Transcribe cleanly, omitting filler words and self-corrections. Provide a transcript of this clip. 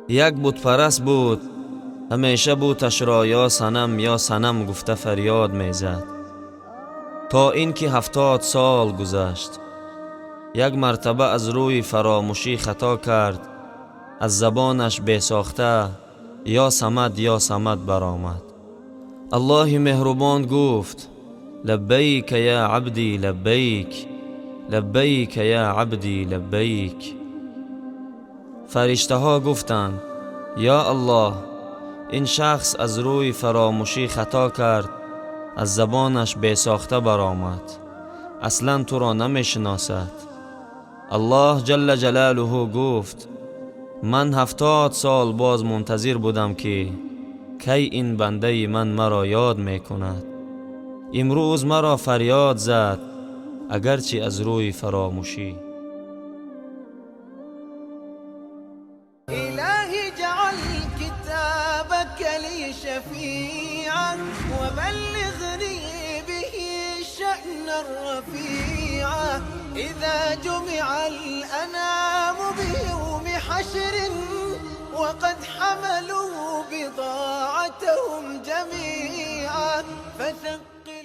Як бутпараст буд, ҳамеша буташро ё санам, ё санам гуфта фарёд мезад, то ин ки 70 сол гузашт. Як мартаба аз рӯи фаромӯшӣ хато кард, аз забонаш бесохта ё Самад, ё Самад баромад. Аллоҳи меҳрубон гуфт: лаббайка я абдӣ, лаббайк, лаббайка я абдӣ, лаббайк. Фариштаҳо гуфтанд: ё Аллоҳ, ин шахс аз рӯи фаромӯшӣ хато кард, аз забонаш бесохта баромад, аслан туро намешиносад. Аллоҳ ҷалла ҷалолуҳу гуфт: ман 70 сол боз мунтазир будам, ки кай ин бандаи ман маро ёд мекунад. Имрӯз маро фарёд зад, агарчи аз рӯи фаромӯшӣ. إلهي اجعل كتابك لي شفيعا وبلغني به الشأن الرفيع. إذا جمع الأنام بيوم حشر وقد حملوا بضاعتهم جميعا فثقل